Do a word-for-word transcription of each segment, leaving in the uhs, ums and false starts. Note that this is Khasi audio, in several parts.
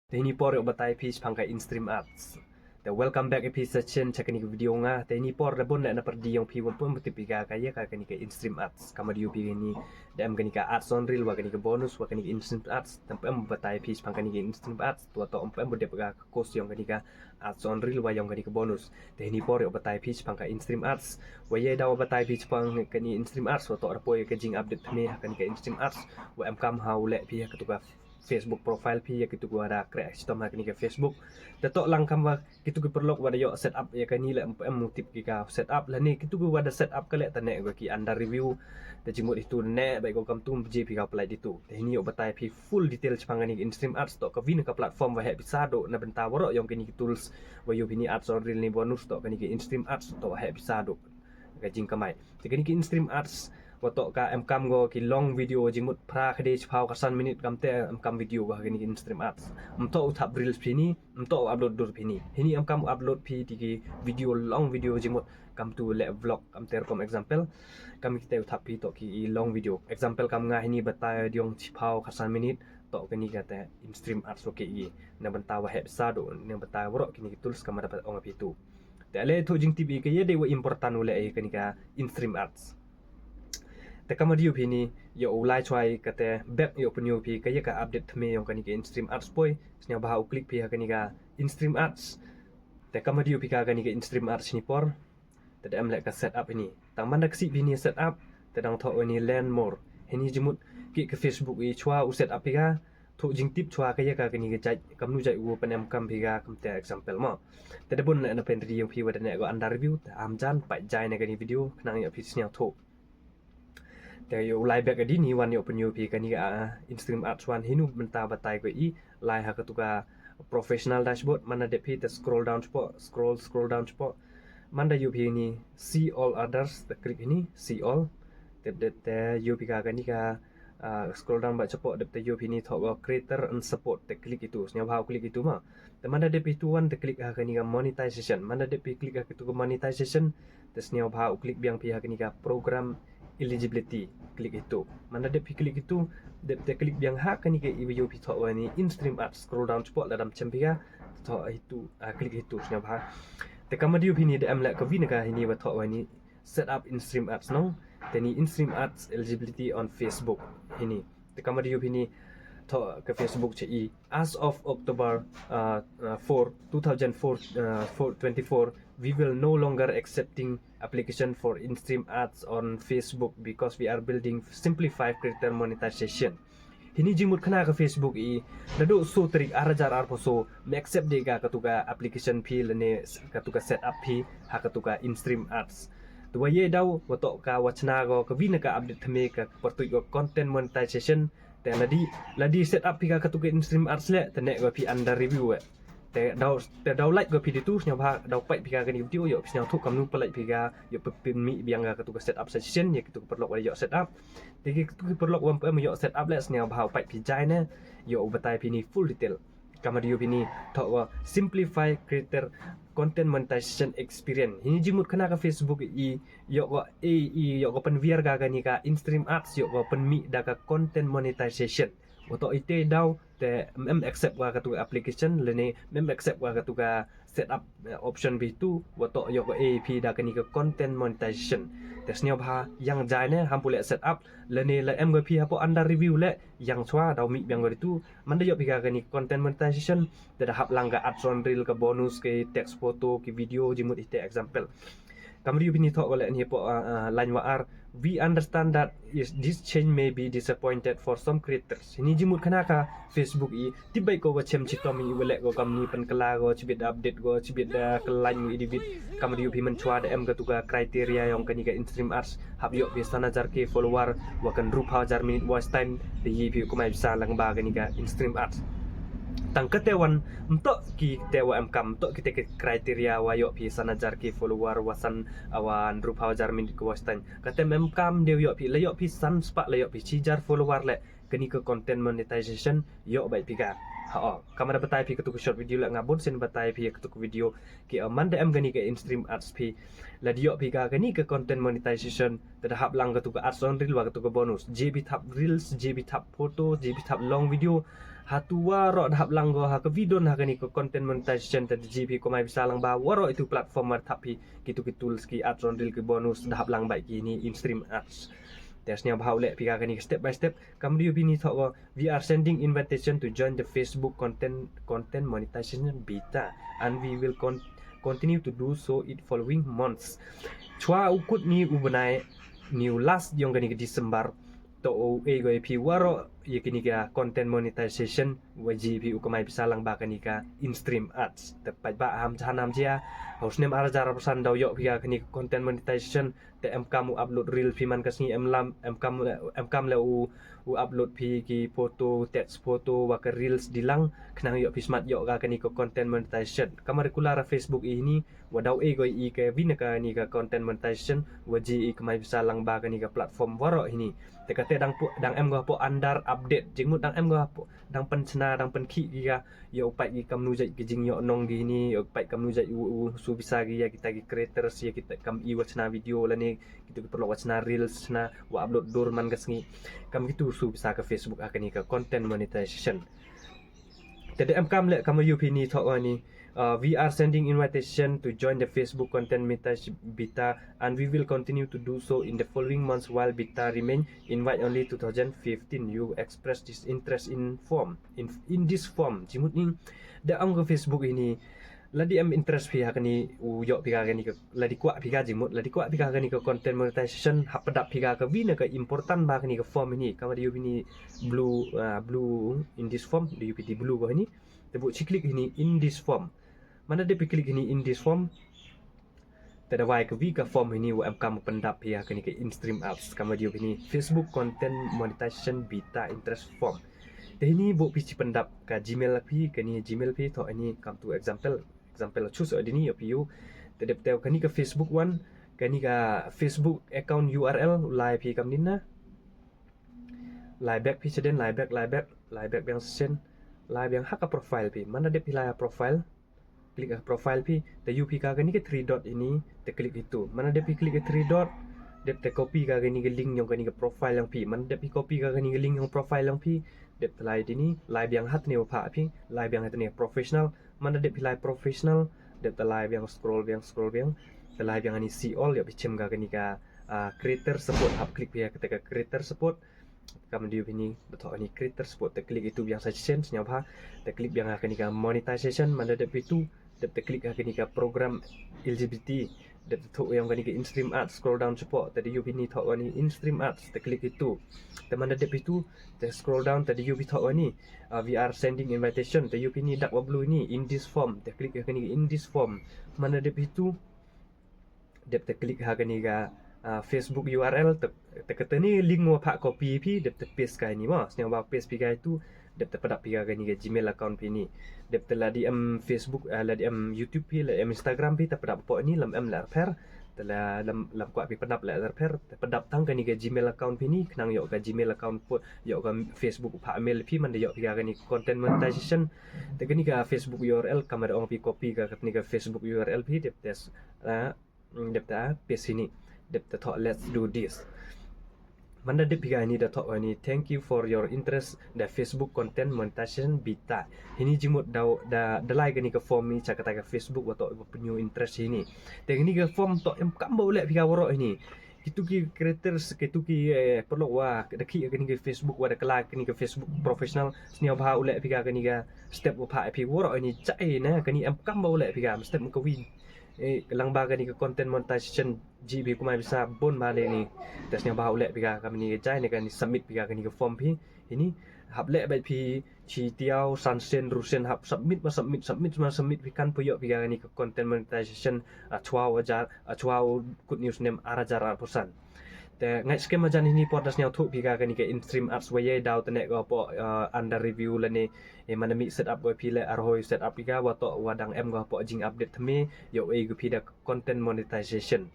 Te hini por ïoh batai phi shaphang ka in-stream ads. Te welcome back ïa phi sa shisien sha kani ka video nga. Te hini por da bun leh na pyrdi ïong phi wa pun bati phi ka ka ïa ka kani ka in-stream ads. Kama dei ïoh phi kani da em kani ka ads on reel wa kani ka bonus wa kani ka in-stream ads. Te em batai phi shaphang kani ka in-stream ads. Tua to em em dep ka course ïong kani ka ads on reel wa ïong kani ka bonus. Te hini por ïoh batai phi shaphang ka in-stream ads. Wa ïa da wa batai phi shaphang kani in-stream ads wa to da poi ka jing update thymme ha kani ka in-stream ads. Wa em kam ha u leh phi ha katu ka Facebook profile phi ïa kitu wa da kreh shitom ha kani ka Facebook. Te to lang kam wa kitu ki paralok wa da ïoh set up ïa kani leh em em tip ki ka set up lane kitu ki wa da set up ka leh te neh ki under review. Te jingmut itu neh ba ko kam tum je phi ka apply ditu. Te hini ïoh batai phi full detail shaphang kani ka in-stream ads to ka vin ka platform wa heh pisa do na bynta waroh ïong kani ki tools wa ïoh phi ni ads on reel ni bonus to kani ka in-stream ads to wa heh pisa do ka jingkamai. Te kani ki in-stream ads wa to ka em kam go ki long video jingmut phra khade chiphaw khatsan minute kam te em kam video go ha kani ki in-stream ads. Em to u thap reels phi ni, em to u upload dur phi ni. Hini em kam upload phi ti ki video long video jingmut kam tu leh vlog kam te rukom example. Kam ki te u thap phi to ki long video. Example kam nga hini batai diong chiphaw khatsan minute to kani ka te in-stream ads wa ki i. Na bynta wa heh pisa do, na bynta waroh kini ki tools kam da ong phi tu. Te ale tu jingtip i ka ïa dei wa important u leh i kani ka in-stream ads. Te kama dei ïoh phi ni ïoh u lai chwai ka te back ïoh pynïoh phi ka ïa ka update thymme ïong kani ka in-stream ads poi. Sniaw bha u click phi ha kani ka in-stream ads. Te kama dei ïoh phi ka kani ka in-stream ads ni por. Te da em leh ka set up ini. Tang man da ksih phi ni set up te dang thoh ini learn more. Hini jingmut ki ka Facebook i chwa u set up phi ka. Thoh jingtip chwa ka ïa ka kani ka jait kamnu jait u pan em kam phi ka kam te example mo. Te da bun leh na pyrdi ïong phi wa da neh go under review te am jan pat jai na kani video khnang ïa phi sniaw thoh. Te ïoh u lai back adi ni wan ïoh pynïoh phi kani ka in-stream ads wan hinu bynta batai ko i lai ha katu ka professional dashboard man da dep phi te scroll down chapoh scroll scroll down chapoh. Man da ïoh phi ni see all others te click hini see all. Te te ïoh phi ka kani ka scroll down ba chapoh dep te ïoh phi ni thoh go creator and support te click itu sniaw bha u click itu ma. Te man da dep itu wan te click ha kani ka monetization man da dep phi click ha kitu ka monetization. Te sniaw bha u click biang phi ha kani ka program eligibility click itu. Man da dep phi click itu dep te click biang ha kani ka i ïoh phi thoh wa ni in-stream ads scroll down chapoh la dam chem phi ka thoh itu click itu sniaw bha. Te kama dei ïoh phi ni da em leh ka vin ka hini wa thoh wa ni set up in-stream ads no. Te ni in-stream ads eligibility on Facebook hini. Te kama dei ïoh phi ni thoh ka Facebook che i as of October uh, uh, four, two thousand four, uh, four, twenty-four, we will no longer accepting application for in-stream ads on Facebook because we are building simplified creator monetization. Hini jingmut khana ka Facebook i da do so tarik ar hajar ar poso me accept de ka katu ka application phi lane katu ka set up phi ha katu ka in-stream ads. Te wa ye daw wa to ka wa chna go ka vin ka update thymme ka pyrtuit go content monetization. Te ladi ladi set up phi ka katu ka in-stream ads leh te neh go phi under review eh. Te daw te daw like go phi ditu sniaw bha daw pait phi ka kani video ïoh phi sniaw thoh kamnu pynlait phi ka ïoh pynmih biang ka katu ka set up session ïa kitu ka paralok wa ïoh set up. Te kitu ka paralok wa em ïoh set up leh sniaw bha pait phi jai ne ïoh u batai phi ni full detail. Kama dei ïoh phi ni thoh wa simplify creator content monetization experience. Hini jingmut khana ka Facebook i ïoh go e i ïoh go pynwiar ka kani ka in-stream ads ïoh go pynmih da ka content monetization. Wa to ite daw te em accept wa katu ka application lane em accept wa katu ka set up option phi tu wa to ïoh go e phi da kani ka content monetization. Te sniaw bha ïang jai ne ham pule set up lane la em go phi hapoh under review leh ïang chwa daw mih biang go ditu. Man da ïoh phi ka kani content monetization te da hap lang ka ads on reel ka bonus ki text photo ki video jingmut ite example. Kama dei ïoh phi ni thoh go leh ni hapoh line wa ar. We understand that is this change may be disappointed for some creators. Hini jingmut khana ka Facebook i tip bai ko wa chem chitom i wa leh go kamni pynkylla go chibit da update go chibit da kylla i dibit. Kama dei ïoh phi man chwa da em katu ka criteria ïong kani ka in-stream ads hap ïoh phi san hajar ki follower wa kan rup hajar minute watch time. Te i phi kumai pisa lang ba kani ka in-stream ads. Tang kate wan mto ki te wa em kam mto ki te ki criteria wa ïoh phi san hajar ki follower wa san awan rup hajar minute ki watch time. Kate em kam dei ïoh phi la ïoh phi san spah la ïoh phi chijar follower leh kani ka content monetization ïoh bai phi ka. Ha o kama da batai phi katu ka short video leh nga bun sin batai phi katu ka video ki man da em kani ka in-stream ads phi. Ladi ïoh phi ka kani ka content monetization te da hap lang katu ka ads on reel wa katu ka bonus je bi thap reels je bi thap photo je bi thap long video. Hatu waroh da hap lang go ha ka video ha kani ka content monetization, te da jia phi kamai pisa lang ba waroh itu platform mar thap phi kitu ki tools ki ads on reel ki bonus da hap lang ba kini in-stream ads. Te sniawbha u leh phi ka kani ka step by step. Kam dei phi ni thoh go, "We are sending invitation to join the Facebook content content monetization beta and we will con continue to do so it following months." Chwa u kut ni u bnai ni u last yong kani ka December, to u e go phi waroh ya kini ka content monetization, wa jia phi u kamai pisa lang ba kani ka in-stream ads. Te pat ba ham jahan ham jia, ha u snem ar hajar arphew san daw yoh phi ka kani ka content monetization, te em kam u upload reel phi man ka sngi, em lam, em kam le, em kam le u, u upload phi ki photo, text photo, wa ka reels di lang, khnang yoh phi smat yoh ka kani ka content monetization. Kamar regular Facebook i hini, wa daw e go i ka win kani ka content monetization, wa jia i kamai pisa lang ba kani ka platform waroh hini. Te kate dang pu-, dang em go hapoh under update. Jingmut dang em go hapoh, dang pynchna, dang pynkhih ki ka, yoh u pat ki kamnu jait ki jingyoh nong ki hini, yoh u pat kamnu jait u, u shu pisa ki ya kita ki creators, ya kita kam i wa chna video lane, kita ki paralok wa chna reels, chna wa upload dur man ka sngi. Kam kitu shu pisa ka Facebook ha kani ka content monetization. Te da em kam le kam yoh phi ni thoh ni, uh, "We are sending invitation to join the Facebook content monetization beta and we will continue to do so in the following months while beta remain invite only two thousand fifteen. You express this interest in form, in, in this form." Jingmut ni da ong ka Facebook hini, lada em interest phi ha kani u yoh phi ka kani ka, lada kwah phi ka jingmut, lada kwah phi ka kani ka content monetization, hap pyndap phi ka ka win ka important ba kani ka form hini, kamar yoh phi ni blue, uh, blue in this form, da yoh phi di blue ko hini. Te buh chi click hini in this form. Mana dep phi click hini in this form, te da wai ka wi ka form hini wa em kam pyndap phi ha kani ka in-stream ads, kamar yoh phi ni Facebook content monetization beta interest form. Te hini buh phi chi pyndap ka Gmail phi, kani Gmail phi, thoh hini kam tu example, example choose dini yoh phi yoh. Te dep te kani ka Facebook one, kani ka Facebook account U R L lai phi kam ni na. Lai back phi sha den, lai back, lai back, lai back biang sha den, lai biang ha ka profile phi. Mana dep phi lai ha profile, click ha profile phi, te yoh phi ka kani ka three dot ini, te click itu. Mana dep phi click ka three dot, dep te copy ka kani ka link yong kani ka profile yong phi. Mana dep phi copy ka kani ka link yong profile yong phi, dep te lai dini, lai biang ha tne wa pha phi, lai biang ha tne professional. Mana dep phi lai professional, dep te lai biang, scroll biang, scroll biang, te lai biang ani see all, yoh phi chem ka kani ka, ah, creator support, hap click phi ha kata ka creator support. Kam dei phi ni, da thoh ani creator support, te click itu biang sa shisien, sniawbha, te click biang ha kani ka monetization, mana dep phi tu, dep te click ha kani ka program eligibility, dep te thoh yong kani ka in-stream ads, scroll down chapoh, te da yoh phi ni thoh ani in-stream ads, te click itu. Te mana dep phi tu, te scroll down, te da yoh phi thoh ani, ah, "We are sending invitation," te yoh phi ni dak wa blue ni, "in this form," te click ha kani ka in this form. Mana dep phi tu, dep te click ha kani ka, ah, Facebook U R L, te, te kata ni link wa pha copy phi, dep te paste ka ni mo, sniawbha paste phi ka itu, dep te pyndap phi ka kani ka Gmail account phi ni. Dep te lada em Facebook, ah, lada em YouTube phi, lada em Instagram phi, te pyndap poh ni, lym em leh pher, te la lym, lym kwah phi pyndap leh pher, te pyndap tang kani ka Gmail account phi ni, khnang yoh ka Gmail account put, yoh ka Facebook pha mail phi, man da yoh phi ka kani content monetization. Te kani ka Facebook U R L, kamar ong phi copy ka kani ka Facebook U R L phi, dep te, ah, mm, dep te, ah, paste ini, dep te thoh, "Let's do this." Mana dep phi ka ini da thoh ini, "Thank you for your interest the Facebook content monetization beta." Hini jingmut da, da, da lai kani ka form ni cha kata ka Facebook wa thoh wa pynyoh interest hini. Te kani ka form thoh em kam ba u leh phi ka waroh hini. Kitu ki creators, kitu ki, eh, paralok wa da khih kani ka Facebook, wa da kylla kani ka Facebook professional, sniawbha u leh phi ka kani ka step wa pha phi waroh ini, jai na kani em kam ba u leh phi ka step ka wi. Eh, lang ba kani ka content monetization, jia phi kamai pisa bun ba le ni. Te sniawbha u leh phi ka kani ka jai na kani, submit phi ka kani ka form phi. Ini hap leh beit phi chi tiaw, san sien, ru sien, hap submit ma submit, submit ma submit phi, kan poi yoh phi ka kani ka content monetization, ah, chwa u hajar, ah, chwa u kut ni u snem ar hajar arphew san. Te ngai skhem hajan hini por da sniawthuh phi ka kani ka in-stream ads wa yei daw te ne ko poh, ah, under review lane, eh, mana mih set up ko phi le, ar hoi set up phi ka, wa toh wa dang em ko poh jing update thymme, yoh ei ko phi da content monetization.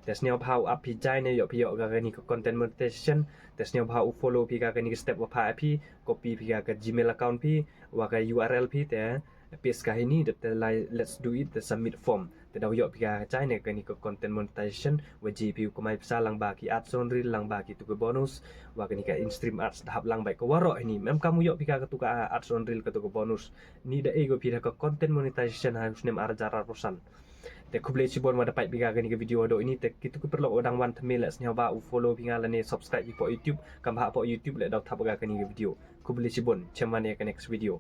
Te sniawbha u ap phi jai ne yoh phi yoh ka kani ka content monetization. Te sniawbha u follow phi ka kani ka step wa pha phi, copy phi ka ka Gmail account phi, wa ka U R L phi, te Pis ka hini da te lai let's do it, te submit form. Te daw ïoh phi ka chai ne kani ka content monetization, wa ji phi u kamai pisa lang ba ki ads on reel, lang ba ki tu ka bonus, wa kani ka in-stream ads da hap lang ba ka waroh hini. Em kam u ïoh phi ka tu ka ads on reel ka tu ka bonus. Ni da ego phi da ka content monetization ha u snem ar hajar arphew san. Te khublei chibon wa da pait phi ka kani ka video do ini, te ki tu ka paralok wa dang wan thymmai leh sngewbha u follow phi nga lane subscribe phi pok YouTube, kam ba pok YouTube leh daw thap ka kani ka video. Khublei chibon, chem wan ïa ka next video.